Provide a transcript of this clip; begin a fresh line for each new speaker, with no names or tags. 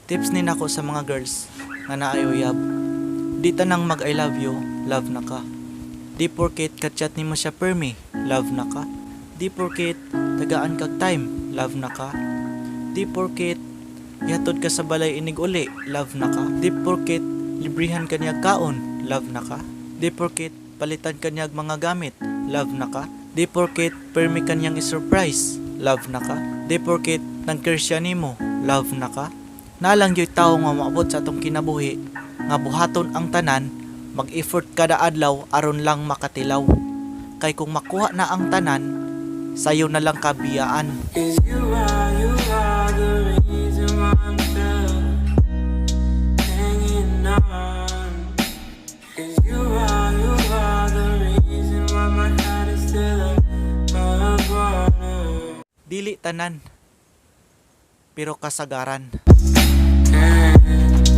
Tips ni nako sa mga girls nga naay uyab. Di tanang mag "I love you," love na ka. Di porket kachat nimo siya permi, love na ka. Di porket tagaan kag time, love na ka. Di porket ihatod ka sa balay inig uli, love na ka. Di porket librihan ka niya kaon, love na ka. Di porket palitan ka niya mga gamit, love na ka. Di porket permi ka niyang i-surprise, love na ka. Di porket nang-care siya nimo, love na ka. Naa lang gyud tawo nga moabot sa atong kinabuhi nga buhaton ang tanan, mag-effort kada adlaw aron lang makatilaw. Kay kung makuha na ang tanan, sayo na lang kabiyaan.
'Cause you are the reason why I'm still hanging on. 'Cause you are the reason why my head is still above water.
Dili tanan, pero kasagaran.
And